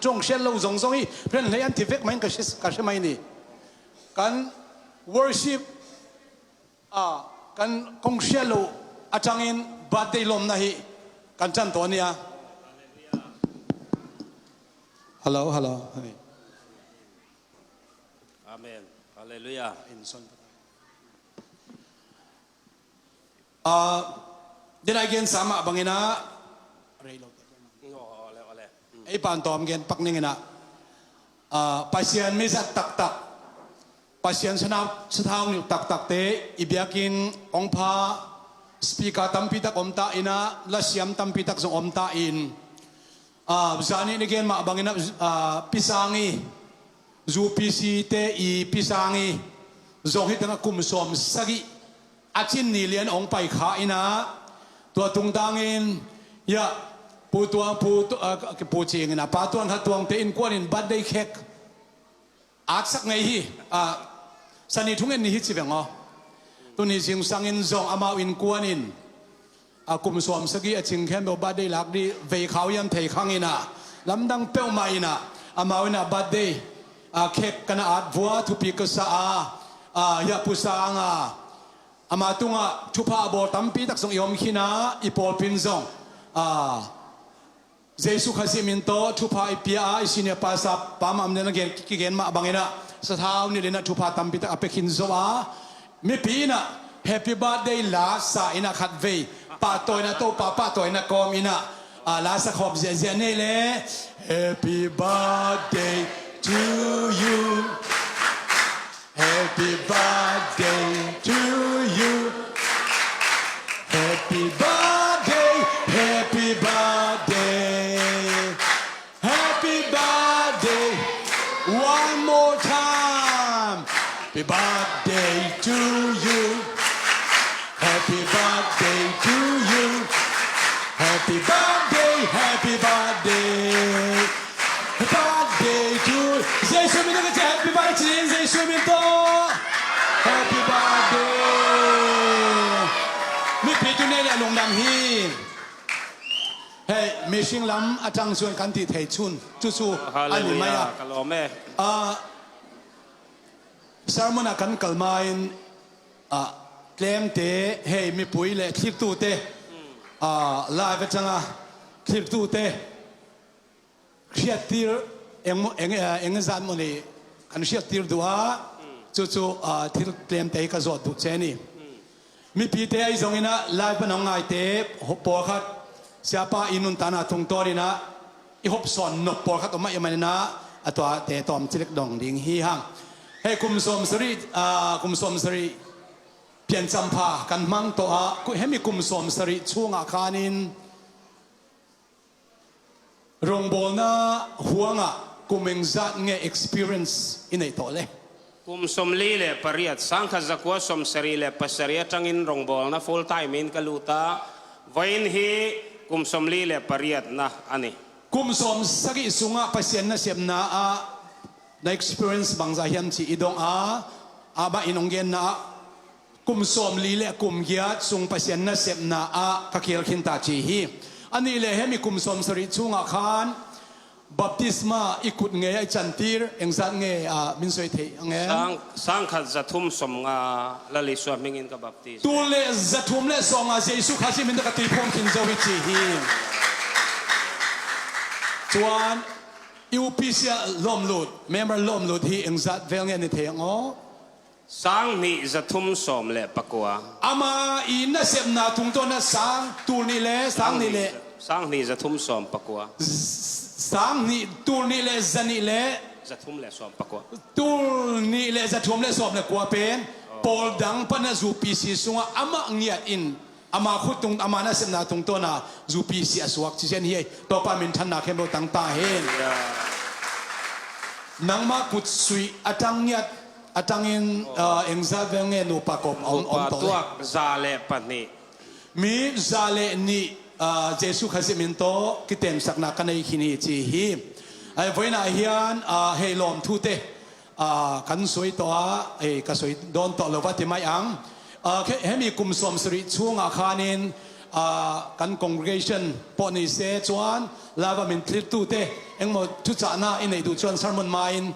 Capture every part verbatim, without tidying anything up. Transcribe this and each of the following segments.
Tung siat lo zongzong hi, ren hlei an ti vek mah in ka hre, ka hre mai ni. Kan worship, a, kan kong siat lo a tangin birthday lawmna hi kan can tawh nia. Hello, hello. Amen. Hallelujah. Ah, den a i gensa mah bangin ah, rei lo te. Ole, ole. Ei pan tawm gen pak ning in ah, ah, Pasian mi zat taktak, Pasian sanau sathau nilh taktakte i biakinn hong pha, speaker tampi tak om ta in ah, lasiam tampi tak zong om ta in, ah, zani na gen mah bangin ah, ah, Pi Sang i, U P C te i Pi Sang i zong hi tangah kum sawm sagih a cin ni lian hong pai kha in ah, tua tungtangin, ya, Pu Tuang, Pu Tu-, ah, Pu Cing in ah, Pa Tuang Kha Tuang te innkuan in birthday cake atsak ngei hi, ah, sani thungen ni hi ci veng aw. Tuni zingsangin zong amau innkuan in, a, kum sawm sagih a cing khempeuh birthday lak dih vei khau hiam thei khang in ah, lamdang peuhmah in ah, amau in ah birthday, a, cake ka na at vua thupi ka sa a, a, hiah Pu Sang a, ama tungah thupha a bawl tampi tak zong i om khin a, i pawlpi in zong, a, Jesu Khazih min tawh thupha i pia a, i senior pastor pa mah om den a gen, kigen mah bangin ah, sathau nilh in ah thupha tampi tak a pia khin zo a, mipi in ah happy birthday la sa in ah khatvei pahtawina, Topa pahtawina kawm in ah, a, la sa khawm ziahziah nei le. Happy birthday to you. Happy birthday to you. Happy birthday, happy birthday. Happy birthday. One more time. Happy birthday to you. Happy birthday to you. Happy birthday, happy birthday. Happy birthday to Jesu min tawh ka ci, happy birthday ci in, Jesu min tawh. Happy birthday. Mipi tu nei le a lungdam hi. Hei, mihring lam a tang suan kan ti thei cun, cucu a ni mai a. Hallelujah, ka lawm e. Ah, sermon a kan kal ma in, ah, tlemte, hei, mipui le thlirtute, ah, live a tang a thlirtute, hriattir eng, eng, eh, eng zat mawh ni kan hriattir duh a, cucu, ah, thil tlemte ka zawt duh cen hi. Mipite ahi zongin ah, live pan hong ngaite, ho-, pawlkhat, siapa i nuntakna tungtawn in ah, i hopsawn nop pawlkhat om mah i hih manin ah, a tuate tawm cilek dong ding hi hang. Hei, kum sawm sarih, ah, kum sawm sarih piancam pha kan hmang tawh ah, ku-, hemi kum sawm sarih chungah khanin, rongbawlna huangah kum engzat nge experience i neih tawh le? Kum sawmli le pariat, sangkhat zakua sawmsarih le pasarih a tangin rongbawlna full time in ka lut a, vawiin hi kum sawmli le pariatna a ni. Kum sawm sagih sungah Pasian nasepna ah na experience bangzah hiam cih i dong a, amah in hong genna ah, kum sawmli le kum giat sung Pasian nasepna ah ka keel khin ta ci hi. A nih le hemi kum sawmsarih chungah khan baptisma i kut ngei ah i cantir engzat nge, ah, min soi thei ang e? Sang, sangkhat zathum sawmnga Lal Isua hmingin ka baptis. Tul le zathum le sawmnga Jesu Khazih min tawh ka tuiphum khin zo hi ci hi. Chuan U P C ah lawmlut, member lawmlut hi engzat vel nge ni thei ang aw? Sang hnih zathum sawm le pakua. Ama i nasepna tungtawn a sang tul nih le, sang nih le. Sang hnih zathum sawm pakua. Z-, sang hnih, tul nih le, za nih le. Zathum le sawm pakua. Tul nih le zathum le sawm le kua pen. Oh. Pawl dang pana U P C sungah amah ngiat in, ama khut tung, ama nasepna tungtawn a U P C a suak ci zen hi. Topa minthanna khempeuh tang ta hen. Yeah. Nangmah kutsuih a tang ngiat, a tangin, oh, ah, engzat vel nge nupa kawp a om, om tawh le? Nupa tuak za le pahnih. Mi za le nih, ah, Jesu Khazih min tawh kitemsakna ka nei khin hi ci hi. Ai, vawiinah hian, ah, hei lawmthute, ah, kan soi tawh a, hei ka soi dawn tawh lo va ti mai ang. Ah, he, hemi kum sawmsarih chungah khanin, A, kan congregation pawh ni se chuan live-a min tlittute engmaw thuchahna i neih duh chuan sermon ma-in.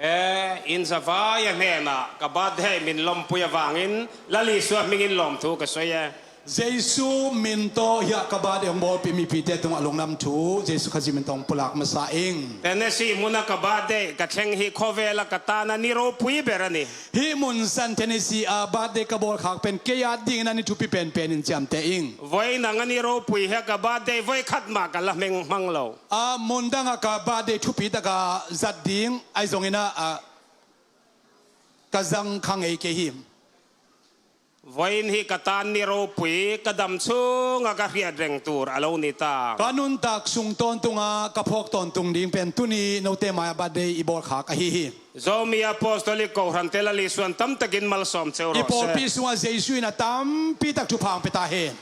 E, in zavai a hnenah ka birthday min lawmpui avangin Lal Isua hmingin lawmthu ka sawi e. Jesu min tawh hiah ka birthday hong bawlpih mipite tungah lungdam thu Jesu Khazih min tawh pulak masa ing. Tennessee hmuna ka birthday ka thleng hi khawvela ka tana ni ropui ber a ni. Hih mun san Tennessee-a birthday ka bawlkhak pen kei a dingin a ni thupi penpen in ciamteh ing. Vawiin ang a ni ropui hi a, ka birthday vawi khat mah ka la hmeng hmang lo. A, mun dangah ka birthday thupi taka zat ding ahi zongin a, a, ka zang kha ngei kei hi. Vawiin hi ka tan ni ropui, ka dam chunga ka hriat reng tur a lo ni ta. Ka nuntak sung tawntunga ka phawk tawntung ding pen tuni note mai-ah birthday i bawlkhak ahi hi. Zomi Apostolic Kohhrante Lal Isuan tamtakin malsawm cheu rawh se. I pawlpi sungah Jesu in a tampi tak thupha hong pe ta hen.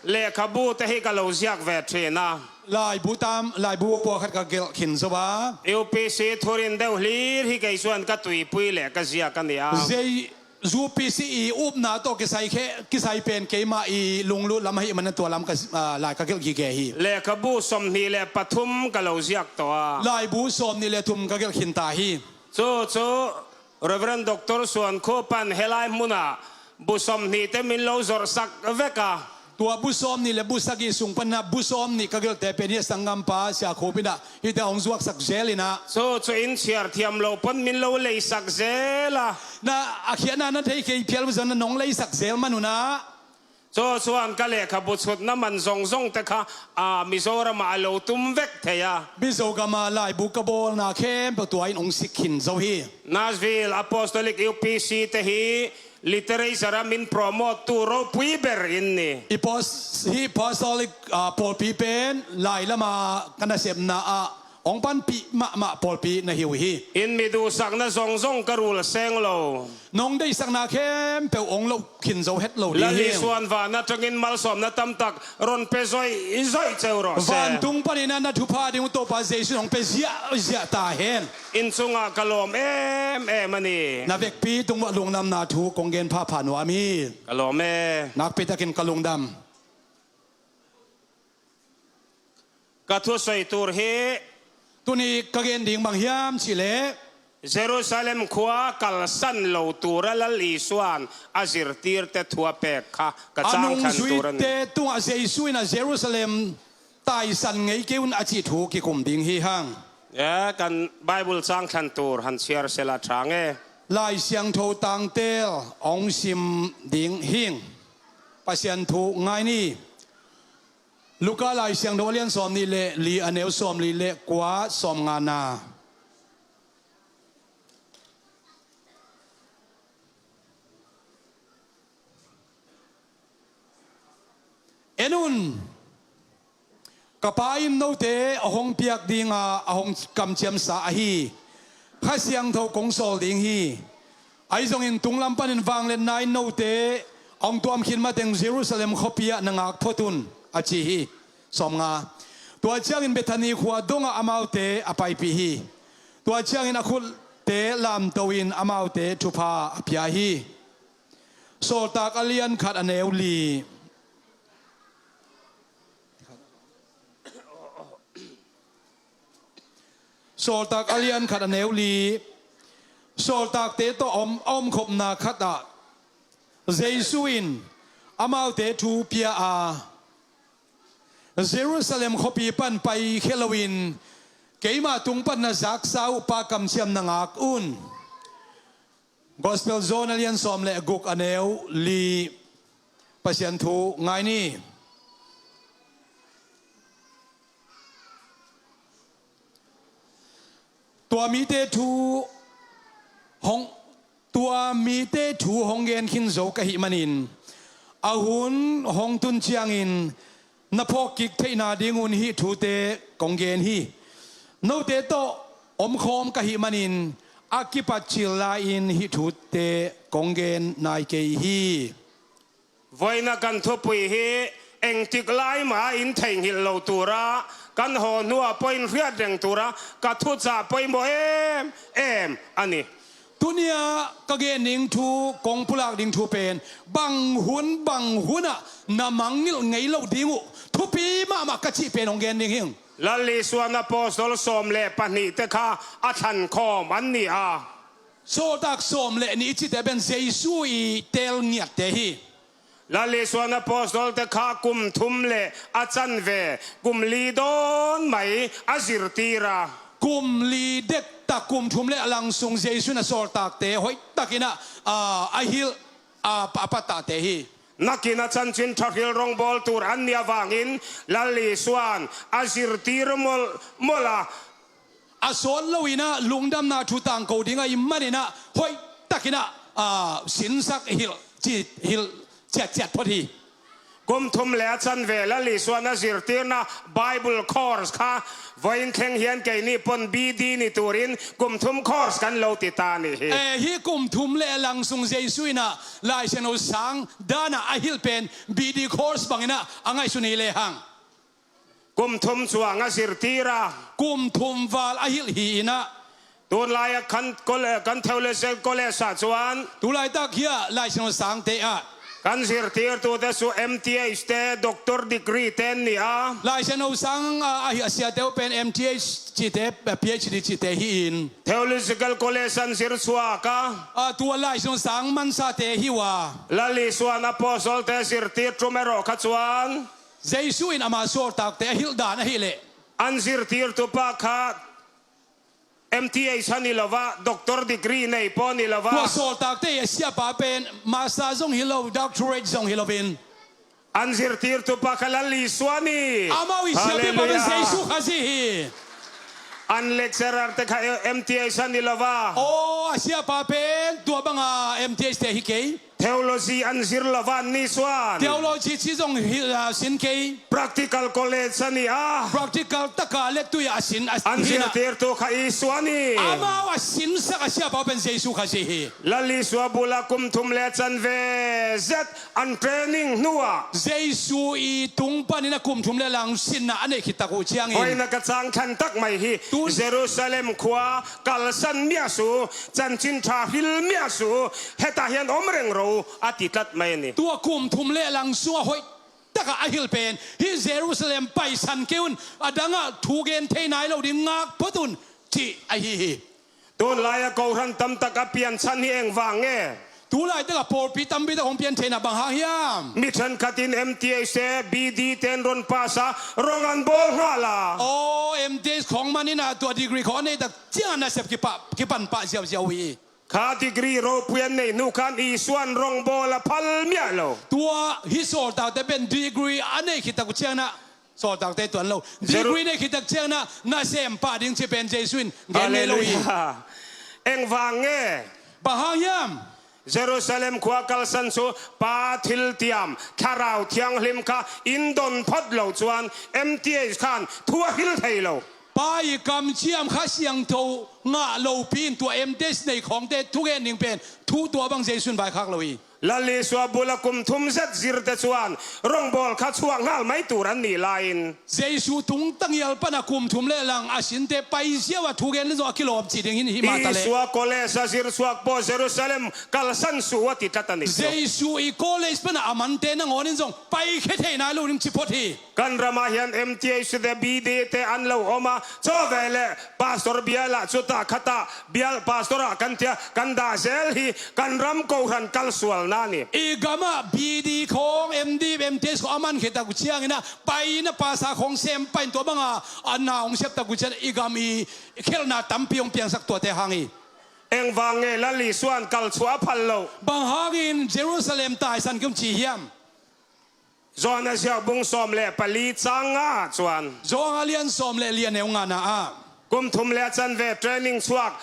Lehkhabute hi ka lo ziak ve ṭhin a. Laibu tam, laibu pawlkhat ka gelh khin zo a. U P C thurin deuh hlir hi kei chuan ka tuipui leh ka ziak a ni a. Zei U P C i upna tawh kisai khe, kisai pen keimah i lunglut lam ahi mana tua lam ka, ah, lai ka gelh gige hi. Lehkhabu sawmhnih leh pathum ka lo ziak tawh a. Laibu sawmhnih leh thum ka gelh khin ta hi. Chu chu Reverend Doctor Suan Khupan helai hmunah bu sawmhnih te min lo zawrhsak vek a. Tua bu sawmhnih leh bu sagih sung panah bu sawmhnih ka gelhte pen hi a, sanggampa Sia Khup inah hite hong zuaksak zel inah. Chu chu in chhiar thiam lo pawn min lo leisak zel a. Na a khiatna na thei kei phial zawna nong leisak zel man unah. Chu chuan ka lehkhabu chhutna man zawng zawng te kha, a, Mizoramah a lo tum vek thei a. Mizo gama laibu ka bawlna khempeuh tua in hong sik khin zo hi. Nashville Apostolic U P C te hi literature-a min promote tu ropui ber in ni. I pos-, hi apostolic, ah, pawlpi pen lai lama ka nasepna ah hong panpih mahmah pawlpi na hi uh hi. In mi duhsakna zawng zawng ka rul seng lo. Nong deihsakna khempeuh hong lo khin zo het lo ding hi. Lal Isuan van aṭangin malsawmna tam tak rawn pe zawih zawih cheu rawh se. Vantung panin a na thupha ding uh Topa Jesu'n hong pe ziah ziah ta hen. In chungah ka lawm em em a ni. Na vekpi tungah lungdamna thu kong gen phapha nuam hi. Ka lawm e. Nakpi takin ka lungdam. Ka thusawi tur hi. Tuni ka gen ding bang hiam cih leh, Jerusalem khua kalsan lo tura Lal Isuan a zirtirte thu a pek kha ka chang thlan tur a ni. A nungzuite tungah Jesu'n a Jerusalem taisan ngei kei un a cih thu kikum ding hi hang. E, kan Bible chang thlan tur han chhiar sela ṭha nge. Lai Siangtho tangtel hong sim ding hing. Pasian thu ngai ni. Luka Lai Siangtho a lian sawmhnih leh li, a neu sawmli leh kua, sawmngana. En un, ka Pa in note a hong piak dinga a hong kamciamsa ahi Kha Siangtho kong sawl ding hi. Ahi zongin tunglam panin vangliatna in note a hong tuam khin mateng Jerusalem khuapi ah na ngak phot un, a ci hi. Sawmnga. Tua ciangin Bethany khua dongah amaute a paipih hi. Tua ciangin a khutte lamto in amaute thupha a pia hi. Sawltak a lian khat a neu li. Sawltak a lian khat a neu li. Sawltakte tawh om, a omkhopna khatah Jesu in amaute thu pia a, Jerusalem khuapi pan paikhia loin keimah tung pan na zaksa uh Pa kamciam na ngak un. Gospel John a lian sawm leh guk a neu li. Pasian thu ngai ni. Tua mite thu hong, tua mite thu hong gen khin zo ka hih manin, a hun hong tun ciangin na phawk kik theihna dingun hih thute kong gen hi. Note tawh omkhawm ka hih manin a kipat cil lai-in hih thute kong gen nai kei hi. Vawiina kan thupui hi engtik lai mah in theihnghilh lo tura kan haw hnuah pawhin hriat reng tura ka thuchah pawimawh em em a ni. Tunia ka gen ding thu, kong pulak ding thu pen bang hun bang hunah na mangngilh ngei loh ding uh thupi mahmah ka cih pen hong gen ding hing. Lal Isuan apostol sawm le pahnihte kha a thankhawm an ni a. Sawltak sawm le nih i cihte pen Jesu i teel ngiatte hi. Lal Isuan apostolte kha kum thum le a chanve kum li dawn mai a zirtir a. Kum li dektak, kum thum le a lang sung Jesu in a sawltakte hoihtakin ah, a, a hilh, a, a patahte hi. Nakin a chanchin ṭha hril rawngbawl tur an nih avangin Lal Isuan a zirtir mawlh, mawlh a. A sawt loin ah lungdamna thu tangko ding ahih manin ah hoihtakin ah, a, sinsak hilh ci, hilh ciatciat phot hi. Kum thum le a chanve Lal Isuan a zirtirna Bible course kha vawiin thleng hian keini pawn B D ni turin kum thum course kan lo ti ta ni hi. Eh, hi kum thum le a lang sung Jesu in ah Lai Siangtho sang dana a hilh pen B D course bangin ah a ngaihsun hi lehang. Kum thum chuang a zirtir a. Kum thum val a hilh hi in ah. Tunlai ah kan, kole-, kan theological college ah chuan. Tulaitak hi ah Lai Siangtho sangte ah. Kan zirtirtute chu M T H te, doctor degree te an ni a. Lai Siangtho sang, a, a hi a siate uh pen M T H cihte, P H D cihte hi in. Theological college an zir chhuak a. A, tua Lai Siangtho sang mansate hi uh a. Lal Isuan apostolte zirtir tum erawh kha chuan. Jesu in ama sawltakte a hilh dan ahih leh. An zirtirtu pa kha M T H a ni lo va, doctor degree nei pawh a ni lo va. Tua sawltakte hi a siapa pen master zong hi lo, doctorate zong hi loin. An zirtirtu pa kha Lal Isua a ni. Amau i siapa pen Jesu Khazih hi. An lecturer te kha M T H a ni lo va. Aw, a siapa pen tua banga M T H te hi kei. Theology an zir lo va an ni chuan. Theology chi zong hi, ah, sin kei. Practical college a ni a. Practical taka lektuia a sin a. An zirtirtu kha Isua a ni. Amau a sinsak a siapa pen Jesu Khazih hi. Lal Isua bula kum thum le chanve zet an training hnuah. Jesu i tung panin a kum thum le lang sinna a neih khit tak uh ciangin. Hoina ka chang thlan tak mai hi. Tun. Jerusalem khua kalsan miah su, chanchin ṭha hril miah su, hetah hian awm reng ro a ti tlat mai a ni. Tua kum thum le lang sungah hoih taka a hilh pen hi Jerusalem paisan kei un, a dangah thu gen thei nai lo ding ngak phawt un cih ahi hi. Tunlaia kohran tam tak a pianchhan hi engvang nge? Tulai takah pawlpi tampi tak hong pian theihna bang hang hiam? Mi ṭhenkhatin M T H te, B D te an rawn pass a, rawng an bawl nghal a. Aw, M T H khawng manin a tua degree khawng a neih tak chiangin nasep kipan pah ziauziau hi. Kha degree ropui an neih hnu khan Isuan rawngbawl a phal miah lo. Tua hi sawltakte pen degree a neih khit tak uh ciangin a sawltakte tuan lo. Degree neih khit tak ciangin a nasem pah ding cih pen Jesu in gen ngei lo hi. Halleluia. Engvang nge? Bang hang hiam? Jerusalem khua kalsan chu Pa Thiltiam Thlarau Thianghlim kha in dawn phawt lo chuan M T H khan thu a hril thei lo. Pa i kamciam Kha Siangtho ngah lopi in tua M T H nei khawngte thugen ding pen thu tua bang Jesu in vaikhak lo hi. Lal Isua bula kum thum zet zirte chuan rawngbawl kha chhuak nghal mai tur an nih laiin. Jesu tung tangial pana kum thum le lang a sinte pai ziau a thugen le zawh a kilawm cih ding hi mah ta le. Isua college a zir chhuak pawh Jerusalem kalsan suh a ti tlat a ni chu. Jesu i college pana a mante nangawnin zawng pai khe thei nai lo ding ci phawt hi. Kan ramah hian M T H te, B D te an lo awm a, chaw veleh pastor bialah chuta khata bial pastorah kan tia kan dah zel hi, kan ram kohran kalsualna a ni. I gamah B D khawng, M D, M T H khawng a man khit tak uh ciangin a paina pasa khawng sem pain tua banga a na hong sep tak uh cian i gam i khelhna tampi hong piangsak tuate hang hi. Engvang nge Lal Isuan kalchhuah a phal loh? Bang hangin Jerusalem taisan kim ci hiam? Johana ziak bung sawm leh pali chang nga ah chuan. Johana lian sawm leh li a neu ngana ah. Kum thum leh a chanve training chhuak.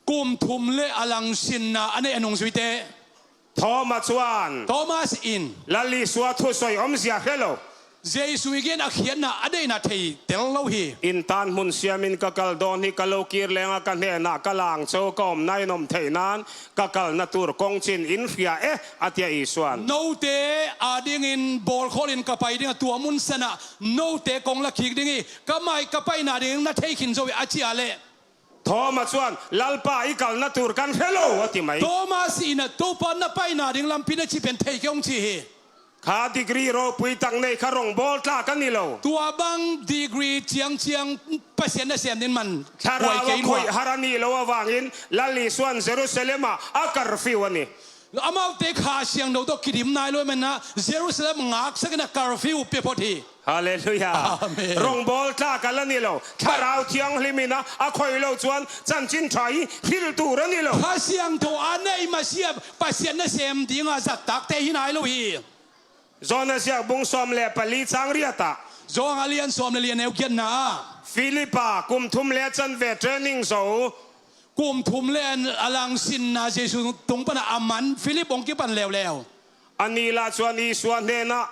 Kum thum leh a lang sinna a neih a nungzuite. Thawma chuan. Thomas in. Lal Isua thusawi awmzia hre lo. Jesu i gen a khiatna a deihna thei tel lo hi. In tan hmun siamin ka kal dawn hi, ka lo kir lenga ka hnenah ka lang cho ka awmna in awm theih nan, ka kalna tur kawng chin in hria e, a tia Isuan. Note adingin bawlkhawlin ka pai ding a, tua mun sanah note kawng la khik ding hi, ka mai ka paina ding na thei khin zo hi a ci a leh. Thomas chuan, "Lalpa, i kalna tur kan hre lo," a ti mai. Thomas in a, "Topa, na paina ding lampi na cih pen thei kei hong," ci hi. Kha degree ropui tak nei kha rawngbawl tlak a ni lo. Tua bang degree chiang chiang Pasian nasem ding man huai kei lua. Thlarau a khawih har a nih loh avangin Lal Isuan Jerusalem-ah a curfew a ni. Amaute Kha Siangtho tawh kidim nai lo ahih manin Jerusalem ngaksakin a curfew pia phot hi. Hallelujah. Amen. Rawngbawl tlak a la ni lo. Thlarau Thianghlimin a, a khawih loh chuan chanchin ṭha hi hril tur a ni lo. Kha Siangtho a neih masiah Pasian nasem dinga zat takte hi nai lo hi. Johana ziak bung sawm leh pali chang riatah. Johana lian sawm leh li a neu giatna ah. Philip-a kum thum leh a chanve training zo. Kum thum leh a lang sinna Jesu tung pana a man Philip hong kipan leuleu. A nih lah chuan Isua hnenah,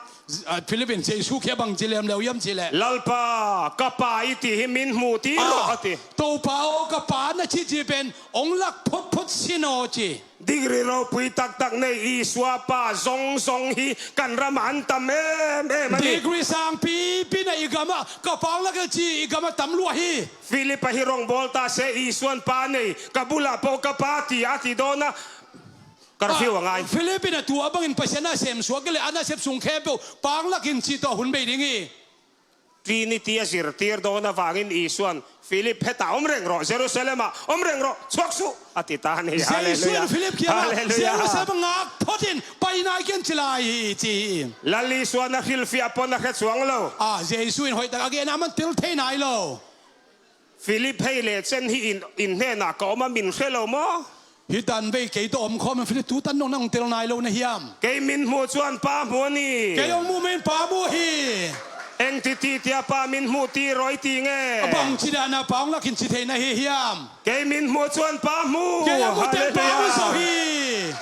ah, Philip in Jesu khi a bang ci leuleu hiam cih leh, "Lalpa, ka pa i tih hi min hmuh tir rawh," a ti. "Topa aw, ka pa na cih cih pen hong lak phot phot sin aw," ci. Degree ropui taktak nei Isua pa zawng zawng hi kan ramah an tam em em a ni. Degree sang pipi nei i gamah, "Ka pa hong lak," ci i gamah tam luah hi. Philip-a hi rawngbawl ta se, Isuan pa nei, ka bulah pawh ka pa ti a ti dawn a, curfew a ngai. Ah, Philip in a tua bangin Pasian nasem suak kei leh a nasep sung khempeuh, "Pa hong lak in," cih tawh hun bei ding hi. Trinity a zirtir dawn avangin Isuan, "Philip, hetah awm reng rawh, Jerusalem-ah awm reng rawh, chhuak suh," a ti ta a ni. Jesu'n Philip kiangah, "Jerusalem ngak photin pai nai kei in," ci lai hi, ci hi. Lal Isuan a hrilhfiah pawn a hre chuang lo. Ah, Jesu'n hoih tak a gen a, aman tel thei nai lo. "Philip, hei leh chen hi in, in hnenah ka awm a min hre lo maw?" "Hi tan vei kei tawh awm khawm in Philip, tu tan dong nang tel nai lo na hiam?" "Kei min hmuh chuan Pa hmu a ni." "Kei hong muh mahin Pa hmu hi." "Engti ti tia Pa min hmuh tir rawh i ti nge?" "A bang ci dana Pa hong lak in ci theih na hi hiam?" "Kei min hmuh chuan Pa hmu." "Kei a muh teh Pa hmu zo hi."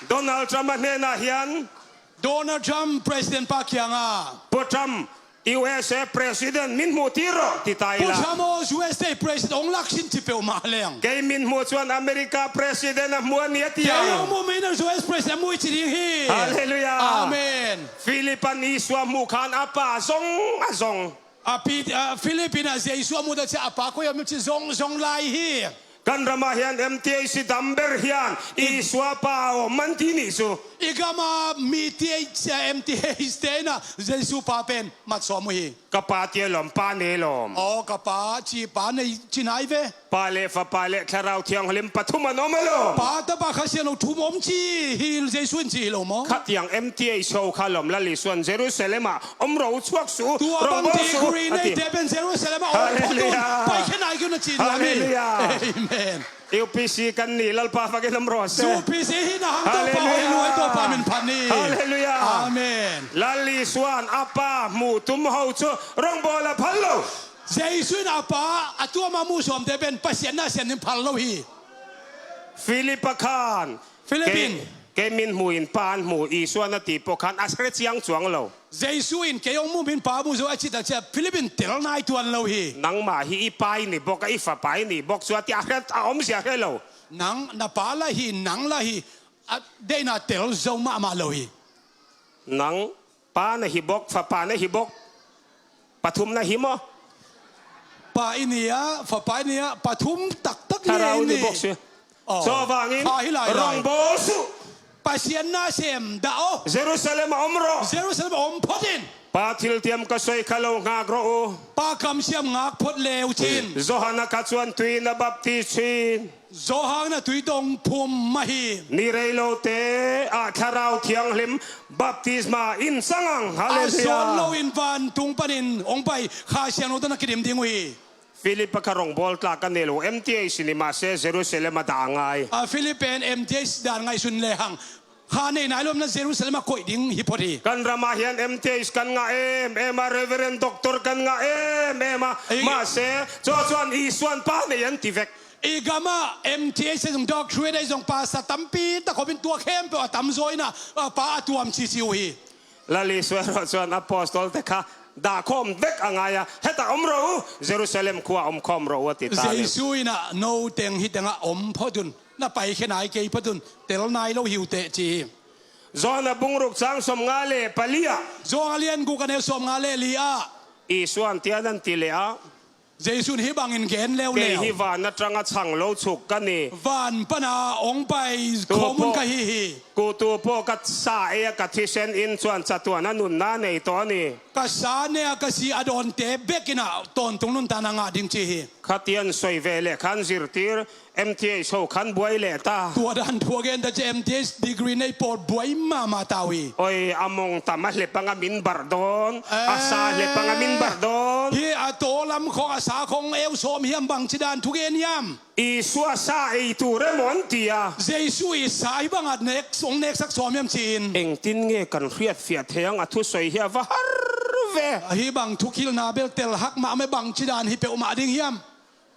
Donald Trump-a hnenah hian, Donald Trump, President pa kiangah, "Pu Trump, U S A President min hmuh tir rawh," ti ta ila. "Pu Trump aw, U S A President hong lak sin," ci peuhmah leng. "Kei min hmuh chuan America President a hmu a ni," a ti a. "Kei hong muh mahin U S President a hmu hi," ci ding hi. Hallelujah. Amen. Philip-a'n Isua hmuh khan a pa zawng a zawng. A Pi-, a Philip in a Jesu a muh ta chiah a pa koi a mi ci zawng zawng lai hi. Kan ramah hian M T H dam ber hian Isua pa a awm man ti nih chu. I gama mi T H, M T H te in a Jesu pa pen mat sawm uh hi. "Ka pa ti alawm, Pa nei alawm." Aw, ka pa ci, pa nei ci nai ve. Pa leh Fapa leh Thlarau Thianghlim pathum an awm alawm. Pa, Tapa, Kha Siangtho thum awm ci hi, Jesu in ci hi lo maw? Khatiang M T H ho kha alawm, Lal Isuan Jerusalem-ah awm rawh u, chhuak suh u, rawngbawl suh u, a ti. Tua bang degree neite pen Jerusalem-ah awm phot un, Hallelujah. Paikhia nai kei un a ci nuam hi. Hallelujah. Amen. U P C kan nih, Lalpa fakin awm rawh se. U P C hi na hang Topa hoih luai, Topa min phat ni. Hallelujah. Amen. Lal Isuan a pa hmuh tum ho chu rawngbawl a phal lo. Jesu in a pa a tuama muh sawmte pen Pasian nasem ding phal lo hi. Philip-a khan, Philip in, "Kei, kei min hmuh in Pa an hmu," Isuan a tih pawh khan a hre chiang chuang lo. Jesu in, "Kei hong muh mahin Pa hmu zo," a cih tak chiah Philip in tel nai tuan lo hi. "Nangmah hi i Pa i ni bawk a, i Fapa i ni bawk chu," a ti a, hre a awmzia hre lo. Nang, na pa la hi, nang la hi, a deihna tel zo mahmah lo hi. Nang Pa na hi bawk, Fapa na hi bawk. Pathum na hi maw? Pa i ni a, Fapa i ni a, pathum taktak hi. Thlarau i ni bawk si. Aw. Chuvangin, kha hi lai lai. Rawngbawl suh. Pasian nasem dah aw. Jerusalem-ah awm rawh. Jerusalem-ah awm phot in. Pa thiltiam ka sawi kha lo nghak rawh u. Pa kamsiam ngak phot leu chin. Johana kha chuan tuiin a baptis chin. Johana tui tawh phum mah hi. Ni rei lote ah Thlarau Thianghlim baptisma in chang ang. Hallelujah. A sawn loin vantung panin hong pai Kha Siangtho tawh na kidim ding uh hi. Philip-a kha rawngbawl tlak a ni lo, M T H ni mah se Jerusalem-ah dah a ngai. A Philip pen M T H dan ngaihsun lehang, kha nei nai lo in a Jerusalem-ah koih ding hi phot hi. Kan ramah hian M T H kan ngah em em a, Reverend Doctor kan ngah em em a. Ei. Mahse, chu chuan Isuan pa nei an ti vek. I gamah M T H ei zawng, doctorate ei zawng, pastor tampi tak khawpin tua khempeuh a tam zawin a, a pa a tuam chi chi uh hi. Lal Isua erawh chuan apostle te kha dah khawm vek a ngai a, "Hetah awm rawh u, Jerusalem khuaah awm khawm rawh u," a ti ta leh. Jesu in a, "No teng hi tengah awm phawt un, na paikhia nai kei phawt un, tel nai lo hi uh teh," chi hi. Johana bung ruk chang sawmnga leh pali ah. Johana lian guk a neu sawmnga leh li ah. Isuan tian an ti leh a. Jesu in hih bangin gen leuleu. Kei hih van a tang a chang lo chuk ka ni. Van pana hong pai khawm un ka hi hi. Kutu paw ka sa ei a ka thisen in cuan catuan a nunna nei tawh a ni. Ka sa ne a ka si a dawnte bekin ah tawntung nuntakna ngah ding ci hi. Khatian soi ve leh khan zirtir M T H ho khan buai leh ta. Tua dan thu a gen ta ci M T H degree nei pawl buai mahmah ta uh hi. Oi, a mong tam a hle pang a min barh dawn. A sa hle pang a min barh dawn. Hi a taw lam khawng a sa khawng eu sawm hiam bang ci dan thu gen hiam? Isua sa ei tur e maw an ti a. Jesu i sa hi bangah nek, hong neksak sawm hiam ci-in. Engtin nge kan hriatfiah thei ang a thusoi hi a va har ve. Ahi bang thukilna bel tel hak mahmah bang ci dan hi peuhmah ding hiam?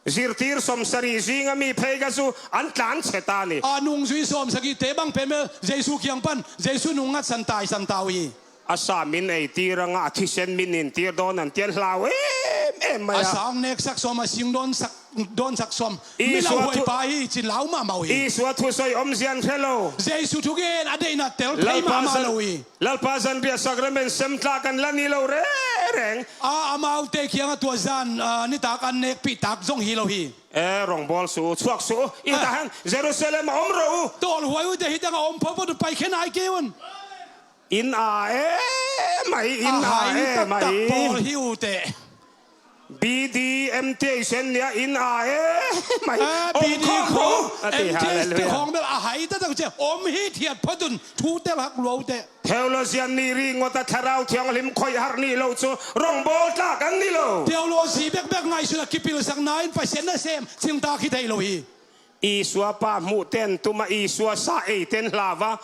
Zirtir sawmsarih zinga mi phei ka zu an tlan che ta ni. A nungzui sawmsagihte bang pen bel Jesu kiang pan Jesu nung ngatsan taisan ta uh hi. A sa min ei tir a ngah a thisen min in tir dawn an tian hlau em em mai a. A sa hong neksak sawm a sing dawnsak, dawnsak sawm. Isua thu- mi lauhuai pa hi ci lau mahmah uh hi. Isua thusoi om zian hre lo. Jesu thugen a deihna tel thei mahmah lo hi. Lalpa zanriah sakramen sem tla kan la ni lo rereng. A amaute kiangah tua zan, ah, nitak an nekpih tak zong hi lo hi. E, rongbawl su, chuak su. I tahan Jerusalem a om ro u. Tawlhuai ute hi tangah om photphot uh pai khe nai kei un. Inn a e mai, inn a e mai. Pawl hi ute. B D M T H sen nia inn a e mai. Om khawm ro u. M T H te khawng bel a hai taktak cia om hi thiat phot un thu tel hak lua ute. Theologian nih ri ngawt a Thlarau Thianghlim khoih harh nih lo cu rongbawl tlak an ni lo. Theology bekbek ngaihsun a kipilsakna in Pasian nasem cingtak hi thei lo hi. Isua pa hmuh ten tum a Isua sa ei ten hlau a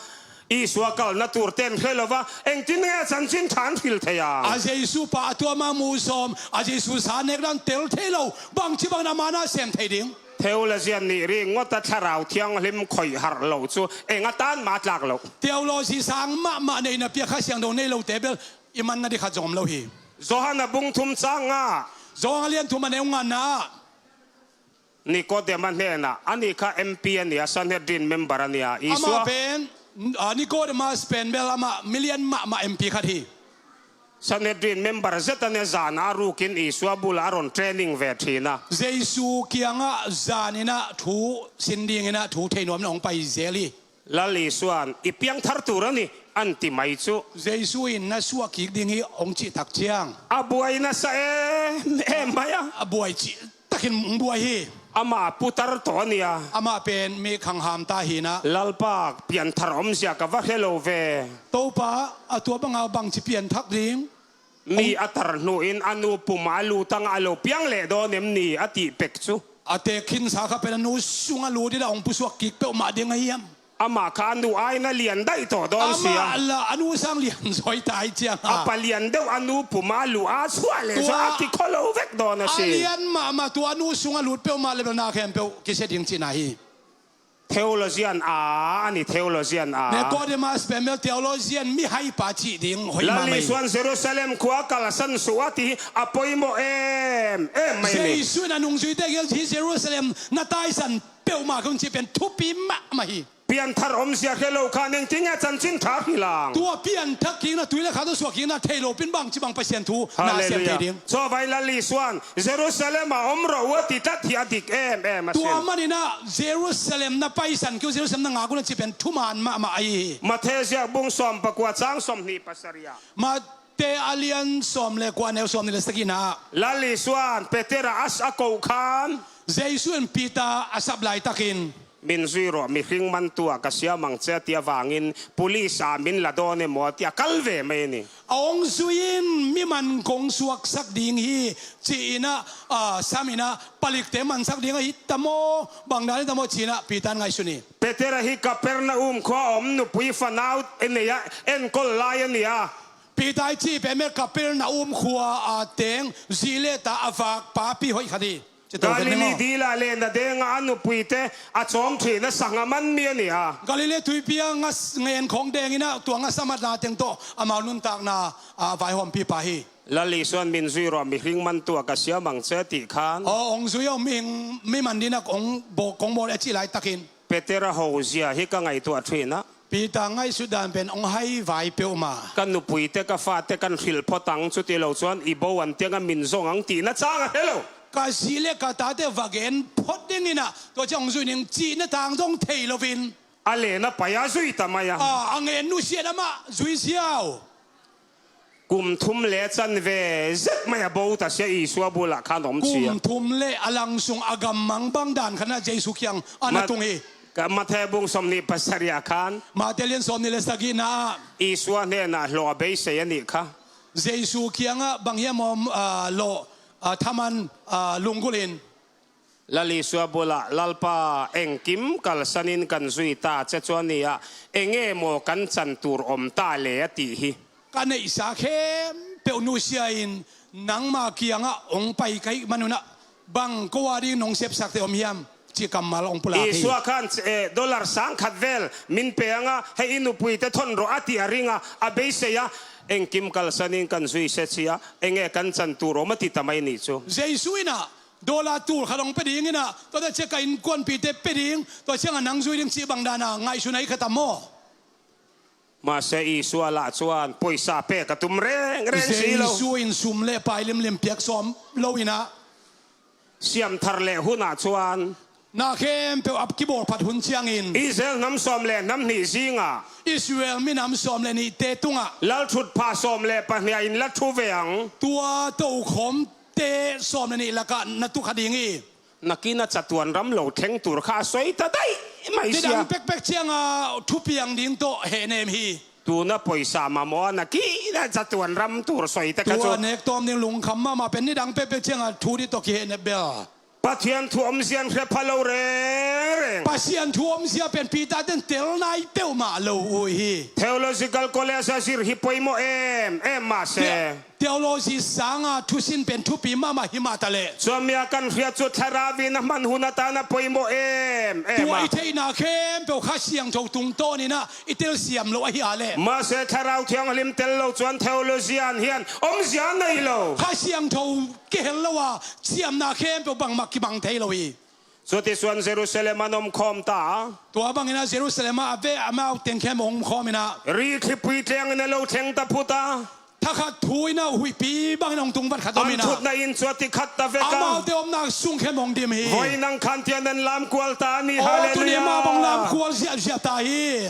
Isua kalna tur ten hre lo a engtin nge a chanchin ṭha an hril thei a? A Jesu pa a tuama mu sawm a Jesu sa nek dan tel thei lo bangci bangin a man a sem thei ding. Theologian nih ri ngawt a Thlarau Thianghlim khoih harh lo cu eng a tan ma tlak lo. Theology sang mahmah neihna piak Kha Siangtho nei lote bel i man nading khat zong om lo hi. Johan a bung thum cang nga. Johan a lian thum a neu nga na. Nikodem a hnenah a nih kha M P a ni a Sanhedrin member a ni a Isua. Amah pen, ah, Nikodemas pen bel amah milian mahmah M P khat hi. Sanhedrin member zet a nih a zan a rukin Isua bul a ron training ve ṭhin a. Jesu kiangah zanin ah thu sin dingin ah thu thei nuam in hong pai zel hi. Lal Isuan i piangthar tur a ni an ti mai cu. Jesu in na suah kik ding hi hong cih tak ciang. A buai nasa em em mai a. A buai cih takin hong buai hi. Amah putar tawh a ni a. Amah pen mi khangham ta hi na. Lalpa pianthar omzia ka va hre lo ve. Topa a tua banga bangci pianthak ding. Mi a tar hnu in a nu pum a lu tangah a lo piang leh dawn em ni a tih pek cu. A teek khinsa kha pen a nu sungah lut in a hong pusuak kik peuhmah ding a hiam? Amah kha a nu ai na lian daih tawh dawn si a. Amah la a nu sang lian zawi tai ciang a. A pa lian deuh a nu pum a lu a suah leh zaw a kikhua lo vek dawn a si. A lian mahmah tua a nu sungah lut peuhmah le bel na khempeuh kisia ding cihna hi. Theologian a, a ni theologian a. Nicodemus pen bel theologian mihaipa cih ding hoih mahmah hi. Lal Isuan Jerusalem khua kalsan suh a ti hi a poimawh em em mai ni. Jesu in a nungzuite gel hi Jerusalem na taisan peuhmah kei un cih pen thupi mahmah hi. Pianthar omzia hre lo kha nengtin nge chanchin ṭha hi lang. Tua pianthak kikna tui le kha tawh suak kikna thei lo pin bangci bang Pasian thu na siam thei ding. Hallelujah. Cawvai Lal Isuan Jerusalem ah om rawh uh a ti tlat hi a dik em em a si. Tua manin ah Jerusalem na paisan kei uh, Jerusalem na ngak un a ci pen thuman mahmah ahi hi. Matthai ziak bung sawm pakua cang sawmhnih pasarih ah. Matthai a lian sawm le kua neu sawmnih le sagihna ah. Lal Isuan Peter a as a koh khan. Jesu in Peter a sap laitakin. Min zui rawh, mihring mantu ah ka siam ang ci a ti a vangin, pulis ah min la dawn e maw a ti a kal ve mai ni. A hong zui in mi man kong suaksak ding hi, ci-in ah, ah, sam in ah, palikte mansak ding ahi ta maw, bang dan hi ta maw, ci-in ah Peter in ngaihsun hi. Peter ahi Kapernaum khua a om nupui fanau e nei ah enkol lai a ni a. Peter i cih pen bel Kapernaum khua a teng zi le ta a vak papi hoih khat hi. Galilee dil ah le na dengah a nupuite a cawm ṭhin a sang a man mi a ni a. Galilee tuipi ah ngas ngen khawng dengin ah tua ngasa matna teng tawh amau nuntakna a vaihawmpipa hi. Lal Isuan min zui rawh, mihring mantu ah ka siam ang ci a ti khan. Aw, hong zui aw, mihing, mi man dingin ah kong bawl, kong bawl a cih laitakin. Peter a hozia hi ka ngaihtuah ṭhin ah. Peter ngaihsut dan pen hong hai vai peuhmah. Ka nupuite ka fate kan hrilh phot ang, cuti lo cuan i bo an tiang a min zong ang tihna cang a hre lo. Ka zi le ka tate va gen phot dingin ah, tua ciang hong zui ning cihna tang zong thei loin. A len a pai a zui ta mai a. A, a ngen nusiat amah zui ziau. Kum thum le can ve zek mai a bo ta sia Isua bulah khan om cia. Kum thum le a lang sung a gammang bang dan khan a Jesu kiang a na tung hi. Ka Matthai bung sawmnih pasarih ah khan. Matthai lian sawmnih le sagihna ah. Isua hnenah hlawh a beisei a nih kha. Jesu kiangah bang hiam om, ah, lawh, ah, thaman, ah, lunggulhin. Lal Isua bulah, Lalpa, engkim kalsanin kan zui ta cia, tua ni-ah enge maw kan can tur om ta le a ti hi. Ka neihsa khempeuh nusia-in nangma kiangah hong pai ka hih manunah bang ko a ding nong sepsakte om hiam? Cih kammal hong pulak hi. Isua khan, eh, dollar sang khat vel min pe anga hei i nupuite thon rawh a ti a ringa a beisei a, engkim kalsanin kan zui sia cia, enge kan can tur om a ti ta mai ni cu. Jesu inah dollar tul khat hong pe ding inah, tuate cia ka innkuanpihte pe ding, tua ciangah nang zui ding cih bang dana ngaihsun a i kha tam maw? Mahse Isua lah cuan poisa pek a tum rengreng si lo. Jesu in sum le pai limlim piak sawm lo inah. Siamthar le hunah cuan. Na khempeuh a kibawlphat hun ciangin. Israel hnam sawm le hnam hnih zingah. Israel minam sawm le nihte tungah. Lal thutpha sawm le pahnih a in la thu ve ang. Tua tokhom te sawm le nih lakah na tukha ding hi. Nakin a catuan ram lo thleng tur kha a soi ta daih mai sia. Nidang pekpek cianga thupiang ding tawh hehnem hi. Tuna poisa mamawh a nakin a catuan ram tur soi ta kha cu. Tua nek tawm ding lungkham mahmah pen nidang pekpek cianga thu dih tawh kihehnep bel. Pathian thu omzia in hre pha lo rengreng. Pasian thu omzia pen Peter ten tel nai peuhmah lo uh hi. Theological College a zir hi poimawh em em mahse. Theology sanga thusin pen thupi mahmah hi mah taleh. Cuami a kan hriat cu Thlarau in a hman hun a tan a poimawh em em a. Tua i theihna khempeuh Kha Siangtho tungtawn inah i telsiam lo ahi a leh. Mahse Thlarau Thianghlim tel lo cuan theology an hian omzia nei lo. Kha Siangtho kihel lo a ciamna khempeuh bangmah kibang thei lo hi. Cuti suan Jerusalem an om khawm ta. Tua bangin a Jerusalem ah a ve amau teng khem hong om khawm inah. Ri thlipui tlengin a lo thleng ta phut a. Thakhat thu inah huihpi bangin hong tungvat khat om inah. An thutna in cuati khat ta vek a. Amaute omna sung khem hong dim hi. Voi nang khan tian an lamkual ta ni. Aw, tuni mah bang lamkual ziahziah ta hi.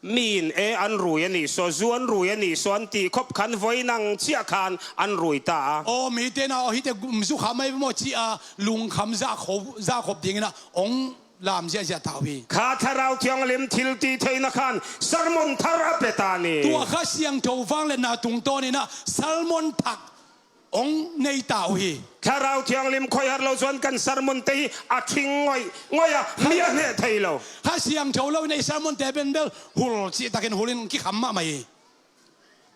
Mi in e an rui a nih saw, zu an rui a nih saw an ti khop khan voi nang ciah khan an rui ta a. Aw, mite na aw hite gum zu kha mai maw ci a lungkham zahkhop, zahkhop dingin a hong lam ziahziah ta uh hi. Kha Thlarau Thianghlim thil ti theihna khan sermon thar a pe ta ni. Tua Kha Siangtho vangliatna tungtawn inah sermon thak hong nei ta uh hi. Thlarau Thianghlim khoihar lo cuan kan sermon te hi a thing ngoih ngoih a mi a hneh thei lo. Kha Siangtho lo in ei sermon te pen bel hul cihtakin hul in kikham mahmah hi.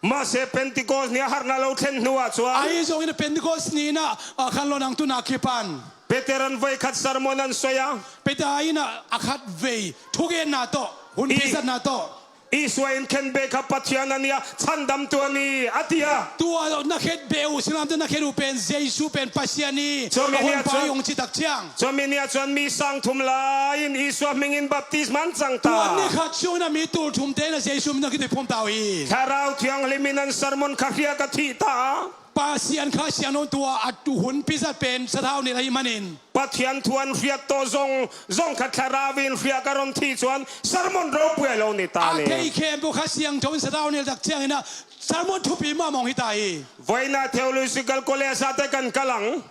Mahse Pentecost ni a harhna lo thlen hnu ah cuan. Ahi zongin Pentecost ni inah, ah, khanlawh nang tun a kipan. Peter in voi khat sermon an soi a. Peter inah a khat vei thugenna tawh, hun pisatna tawh. Isua in khenbeh kha Pathian a ni a, chandamtu a ni a ti a. Tua na khenbeh uh, singlamteh na khen uh pen Jesu pen Pasian hi. Cuami ni ah cuan, hong citak ciang. Cuami ni ah cuan mi sang thum lai in Isua hmingin baptisma an cang ta. Tua ni khat sungin a mi tul thumte in a Jesu min a kituiphum ta uh hi. Thlarau Thianghlim in an sermon kha hriak a thih ta. Pasian Kha Siangtho tua a tu hun pisat pen sathau nilh ahih manin. Pathian thu an hriat tawh zong, zong khat Thlarau in hriak a ron thih cuan sermon ropui a lo ni ta ni. A thei khempeuh Kha Siangtho in sathau nilh tak ciangin a sermon thupi mahmah hong hi ta hi. Voi na Theological College ah te kan kal ang.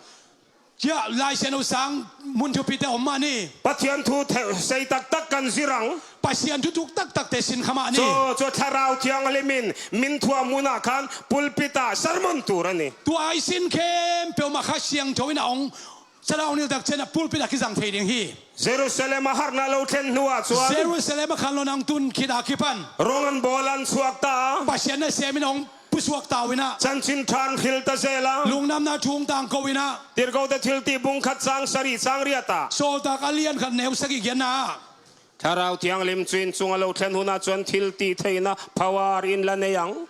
Cia, Lai Siangtho sang mun thupite om mah ni. Pathian thu the-, sei taktak kan zir ang. Pasian thu thuk taktakte sin kha mah ni. Cu, cu Thlarau Thianghlim in min thuam hun ah khan pulpit ah sermon tur a ni. Tua i sin khempeuh mah Kha Siangtho in a hong sathau nilh tak ciangin a pulpit ah kizang thei ding hi. Jerusalem a harhna lo thlen hnu ah cuan. Jerusalem a khanlawh nang tun khit a kipan. Rong an bawl an chuak ta. Pasian nasem in a hong pusuak ta uh inah. Chanchin ṭha an hril ta zel a. Lungdamna thu hong tangko inah. Tirhkohte Thilti bung khat cang sarih cang riat ah. Sawltak a lian khat neu sagih giatna ah. Thlarau Thianghlim cu inn cung a lo thlen hun ah cuan thilti theihna power in la nei ang.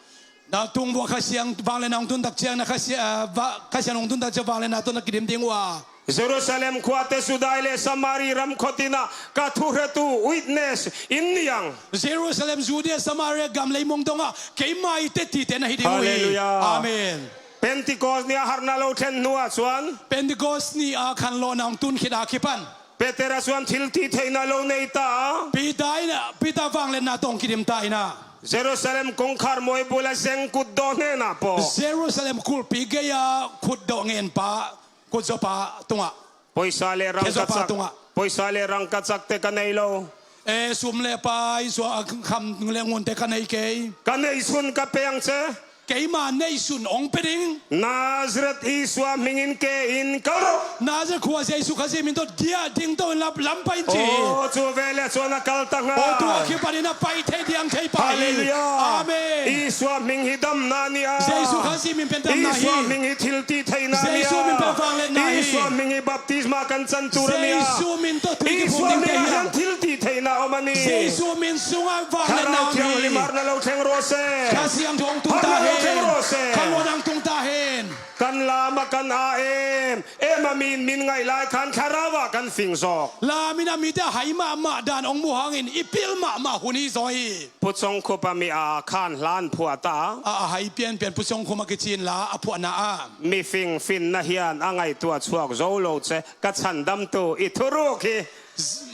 Na tung vua Kha Siang vangliatna hong tun tak ciang na Kha Sia-, ah, va-, Kha Siang hong tun tak ciang vangliatna tawh na kidim ding uh a. Jerusalem khuate Judai le Samari ram khawtin ah ka thuhretu witness in ni ang. Jerusalem, Judea, Samaria gam leimong dongah keima i tetite na hi ding uh hi. Halleluiah. Amen. Pentecost ni-a harhna lo thlen hnuah chuan. Pentecost ni-a khanlawhna hong tun khit a kipan. Peter a chuan thiltihtheihna lo nei ta a. Peter in, Peter vangliatna tawh hong kidim ta in a. Jerusalem kawngkhar mawi bula zeng kutdawh hnenah pawh. Jerusalem kulhpi geia kutdawh ngen pa, kutzawpa tungah. Pawisa leh rangkachak. Pawisa leh rangkachak te ka nei lo. E, sum leh pai, zuak kham leh ngun te ka nei kei. Ka neihsun ka pe ang che. Keima neihsun hong pe ding. Nazareth Isua hmingin ke in kal rawh. Nazareth khua Jesu Khazih min tawh diah ding tawh in lam, lam pai in ci. Aw, chu veleh chuan a kal ta ngai. Aw, tua khit panin a pai thei diang thei pai. Hallelujah. Amen. Isua hming hi damna a ni a. Jesu Khazih min pen damna hi. Isua hming hi thiltihtheihna a ni a. Jesu min pen vangliatna hi. Isua hming hi baptisma kan chan tur a ni a. Jesu min tawh tui kiphum ding te hi a. Isua hmingah hian thiltihtheihna a awm a ni. Jesu min sungah vangliatna a awm hi. Thlarau Thianghlim harhna lo thleng rawh se. Kha Siangtho hong tung ta hen. Harhna lo thleng rawh se. Khanlawhna hong tung ta hen. Kan lam a kan a em em a, miin min ngaih lai khan Thlarauah kan fing zawk. Lamin a mite a hai mahmah dan hong muh hangin i pil mahmah hun hi zaw hi. Pu Chawngkhup a mi a khan hlan phuah ta. A, a hai pianpian Pu Chawngkhup a kici inla a phuahna a. Mi fing finna hian a ngaihtuah chhuak zo lo che, ka chhandamtu i thuruk hi.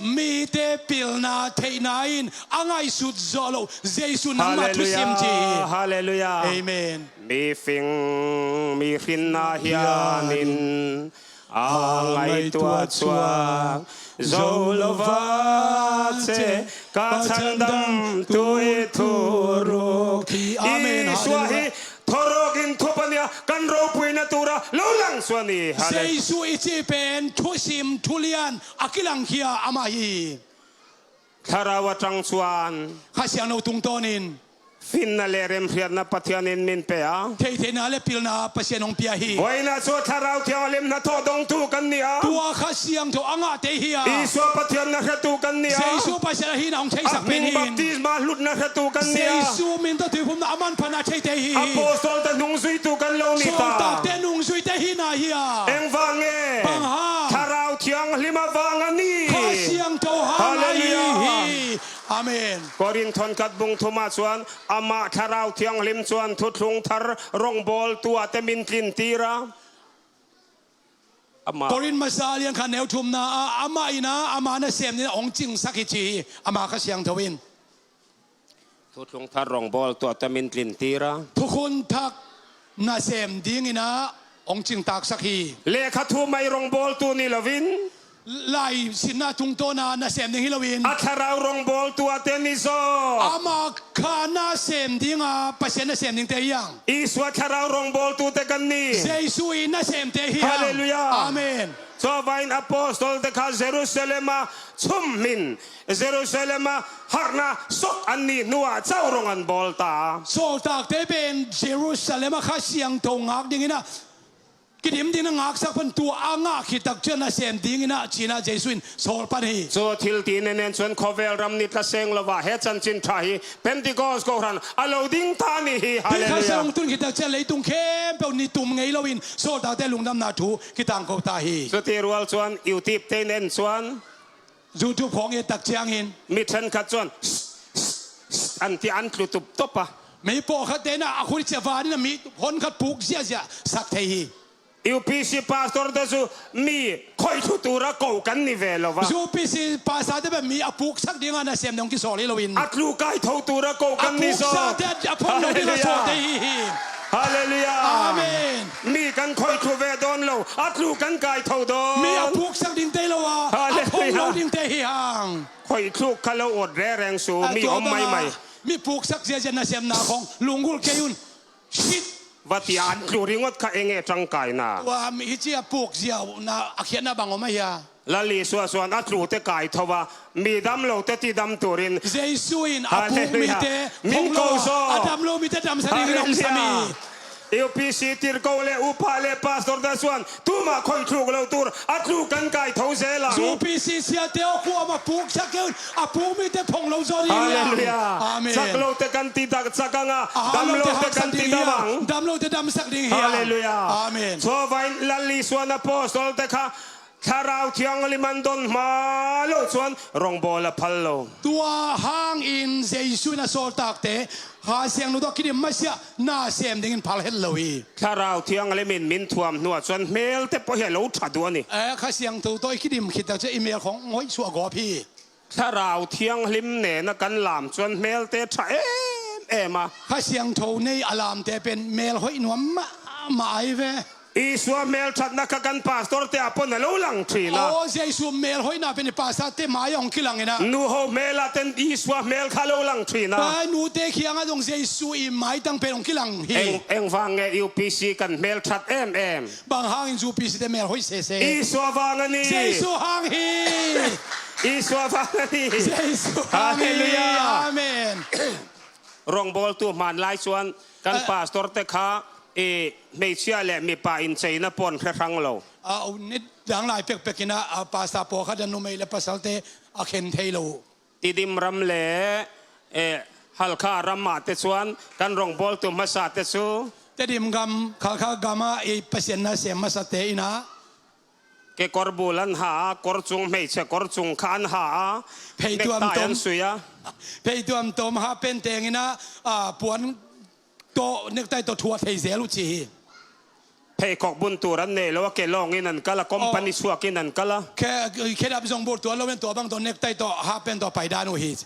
Mite pilna theihna in a ngaihsut zawh loh Jesu nangmah thusim ci hi. Hallelujah. Hallelujah. Amen. Mi fing mi hrinna hianin a ngaihtuah chhuak zo lova che, ka chhandamtu i thuruk hi. Amen. Isua hi thuruk in thup a nia, kan ropuina tura lo lang chu a ni. Hallelujah. Jesu i cih pen thusim thulian a kilangkhia amah hi. Thlarau aṭang chuan. Kha Siangtho tungtawnin. Finna leh remhriatna Pathianin min pe a. Theihtheihna leh pilna Pasian hong pia hi. Vawiinah chu Thlarau Thianghlim hnathawh dongtu kan ni a. Tua Kha Siangtho a ngahte hi a. Isua Pathian na hretu kan ni a. Jesu Pasian a hihna hong theisak pen hi. A hming baptisma hlutna hretu kan ni a. Jesu min tawh tuiphumna a manphatna theite hi. Apostolte nungzuitu kan lo ni ta. Sawltakte nungzuite hihna hi a. Engvang nge? Bang hang? Thlarau Thianghlim avang a ni. Kha Siangtho hang a ni hi. Hallelujah. Amen. Korinth khat bung thumah chuan amah Thlarau Thianghlim chuan Thuthlung Thar rawngbawltuate min tlintir a. Amah. Korinth masa lian khat neu thumna ah amah in a, ama nasem dingin a hong cingsak hi ci hi, ama Kha Siangtho in. Thuthlung Thar rawngbawltuate min tlintir a. Thukhun thak nasem dingin a hong cingtaksak hi. Lehkhathu mai rawngbawltu ni lovin. Lai sinna tungtawna nasem ding hi loin. A thlarau rawngbawltuate ni zawk. Amah kha nasem dinga Pasian nasem dingte hi ang. Isua thlarau rawngbawltute kan ni. Jesu i nasemte hi ang. Hallelujah. Amen. Chuvangin apostolte kha Jerusalema chhum hmin, Jerusalema harhna sawk an nih hnuah chauh rawng an bawl ta. Sawltakte pen Jerusalema Kha Siangtho ngak dingin a kidim dingin a ngaksak pan tua a ngah khit tak ciang nasem dingin a cina Jesu in sawl pan hi. Chu thil ti nen nen chuan khawvel ram ni tla seng lovah he chanchin ṭha hi Pentecost kohran a lo ding ta ni hi. Hallelujah. Kha Siangtho tun khit tak ciang leitung khempeuh ni tum ngei loin sawltakte lungdamna thu kitangko ta hi. Chuti rual chuan YouTube te in en chuan. YouTube khawng et tak ciangin. Mi ṭhenkhat chuan, an ti an tlu tup tawp a. Mi pawlkhat te in a khut chiah vanin a mi hawn khat puk ziahziah sak thei hi. U P C pastor te chu mi khawih thlu tura ko kan ni ve lo va. U P C pastor te pen mi a puksak dinga nasem deuh kisawl hi loin. A tlu kai tho tura ko kan ni zaw. A puksak te a phawng lo dinga sawl te hi hi. Hallelujah. Amen. Mi kan khawih thlu ve dawn lo, a tlu kan kai tho dawn. Mi a puksak ding te lo a, a phawng lo ding te hi hang. Khawih thluk kha lo awt reng reng su, mi awm mai mai. Mi puksak ziahziah nasemna khawng lunggulh kei un. Shit. Va ti a, an tlu ringawt kha enge ṭangkaina. Tua mi hi chi a puk ziahna a khiatna bang awm a hia? Lal Isua chuan a tlute kai tho a, mi dam lote tidam turin. Jesu in a puk mite phawng lo a, a dam lo mite damsak dingin a hong sam hi. U P C tirko leh upa leh pastor te chuan tumah khawih thluk lo tur a tlu kan kai tho zel ang. U P C siate aw, kuama puksak kei un, a puk mite phawng lo zaw ding hi ang. Hallelujah. Amen. Chak lote kan ti dak chak ang a, dam lote kan ti dam ang. Dam lote damsak ding hi ang. Hallelujah. Amen. Chuvangin Lal Isuan apostle te kha Thlarau Thianghlim an don hma lo chuan rawngbawl a phal lo. Tua hangin Jesu in a sawltakte Kha Siangtho tawh kidim masiah na sem dingin phal het lo hi. Thlarau Thianghlim in min thuam hnuah chuan hmelte pawh hi a lo ṭha duh a ni. Eh, Kha Siangtho tawh i kidim khit tak chuan i hmel khawng ngawih suah gawp hi. Thlarau Thianghlim nena kan lam chuan hmelte ṭha em em a. Kha Siangtho nei a lamte pen hmel hoih nuam mah mah ai ve. Isua hmelṭhatna kha kan pastor te ah pawn a lo lang ṭhin a. Aw, Jesu hmel hoihna pen i pastor te mai ah hong kilang in a. Nu ho hmel ah ten Isua hmel kha lo lang ṭhin a. Ai, nute kiangah zong Jesu i maitang pen hong kilang hi. Eng, eng vang nge U P C kan hmelṭhat em em? Bang hangin U P C te hmel hoih sese? Isua vang a ni. Jesu hang hi. Isua vang a ni. Jesu hang hi. Hallelujah. Amen. Rawngbawltu hman lai chuan kan, eh, pastor te kha, eh, hmeichhia leh mipa incheina pawn hre hrang lo. A, ni dang lai pek pek in a, a, pastor pawlkhat a numei leh pasalte a khen thei lo. Tedim ram leh, eh, Halkha ram ah te chuan kan rawngbawltu hmasa te chu. Tedim gam, Halkha gam a i Pasian na sem hmasa te in a. Kekawr bul an ha a, kawr chung, hmeichhe kawr chung kha an ha a. Phei tuam necktie tom, an sui a. Phei tuam tom ha pen teng in a, a, puan tawh, necktie tawh thuah thei zel uh chi hi. Pheikhawk bun tur an nei lo a, ke lawng in an kal a, company, aw, chhuak in an kal a. Khe, khe dap zong bur tuan lo in tua bang tawh necktie tawh ha pen tawh pai dan uh hi.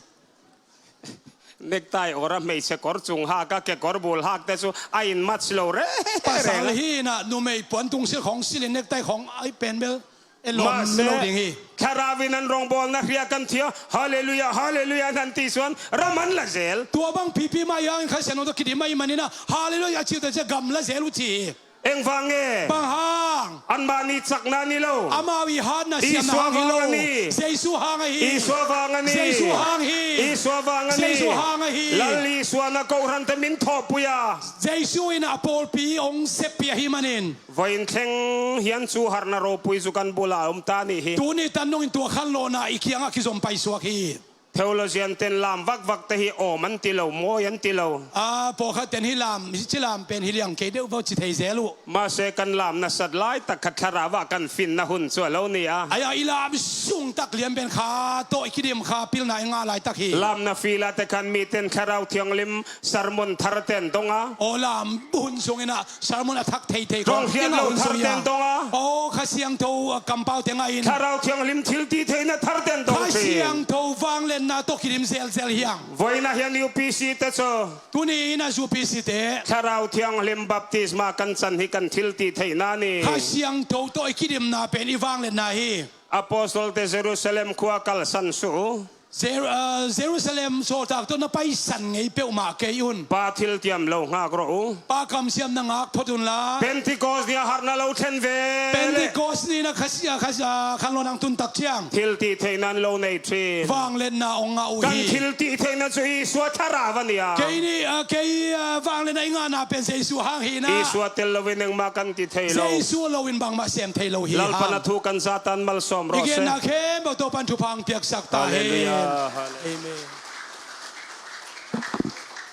Necktie awr a, hmeichhe kawr chung hak a, kekawr bul hak te chu a in match lo reng reng a. Pasal hi in a, numei puan tung sil khawng sil in necktie khawng ai pen bel e lawm lo ding hi. Mahse, Thlarau in an rawngbawlna hria kan thei a, hallelujah, hallelujah an han ti chuan ram an la zel. Tua bang pipi mai ang Kha Siangtho tawh kidim mai man in a, hallelujah a chih te chu gam la zel uh chi hi. Eng vang nge? Bang hang? Anmahni chakna ni lo. Amau i hatna siamna hang hi lo. Isua vang a ni. Jesu hang a hi. Isua vang a ni. Jesu hang hi. Isua vang a ni. Jesu hang a hi. Lal Isua na kohran te min thawhpui a. Jesu in a pawlpi hong seppih ahih manin. Vawiin thleng hian chu harhna ropui chu kan bulah a awm ta ni hi. Tuni tan dongin tua khanlawhna i kiangah kizawm paisuak hi. Theologian ten lam vak vak te hi awm an ti lo, mawi an ti lo. A, pawlkhat ten hi lam, hichi lam pen hi liang kei deuh vaw chi thei zel uh. Mahse, kan lam nasat lai tak kha Thlarau ah kan finna hun chu a lo ni a. Ai a, i lam sung tak lian pen kha tawh i kidim kha pilna i ngah lai tak hi. Lamna field ah te khan mi ten Thlarau Thianghlim sermon thar ten dong a. Aw, lam hun sung in a sermon a thak thei thei kha. Kawng hriat lo thar ten dong a. Aw, Kha Siangtho, a, kampau te ngah in. Thlarau Thianghlim thiltihtheihna thar ten dong ṭhin. Kha Siangtho vangliatna tawh kidim zelzel hi ang. Vawiin ah hian U P C te chu. Tuni in a U P C te. Thlarau Thianghlim baptisma kan chan hi kan thiltihtheihna a ni. Kha Siangtho tawh i kidimna pen i vangliatna hi. Apostle te Jerusalem khua kalsan suh u. Jer-, ah, Jerusalem sawltak tawh na paisan ngei peuhmah kei un. Pa thiltiam lo nghak rawh u. Pa kamsiamna ngak phawt unla. Pentecost ni a harhna lo thlen ve leh. Pentecost ni na khasia, khasia, khanlawhna tun tak chiang. Thiltihtheihna an lo nei ṭhin. Vangliatna hong ngah uh hi. Kan thiltihtheihna chu Isua Thlarau a ni a. Kei ni, ah, kei, ah, vangliatna i ngahna pen Jesu hang hi na. Isua tel loin engmah kan ti thei lo. Jesu loin bangmah sem thei lo hi hang. Lalpan a thu kan za tan malsawm rawh se. I genna khempeuh Topan thupha hong piaksak ta hen. Hallelujah. Hallelujah. Amen.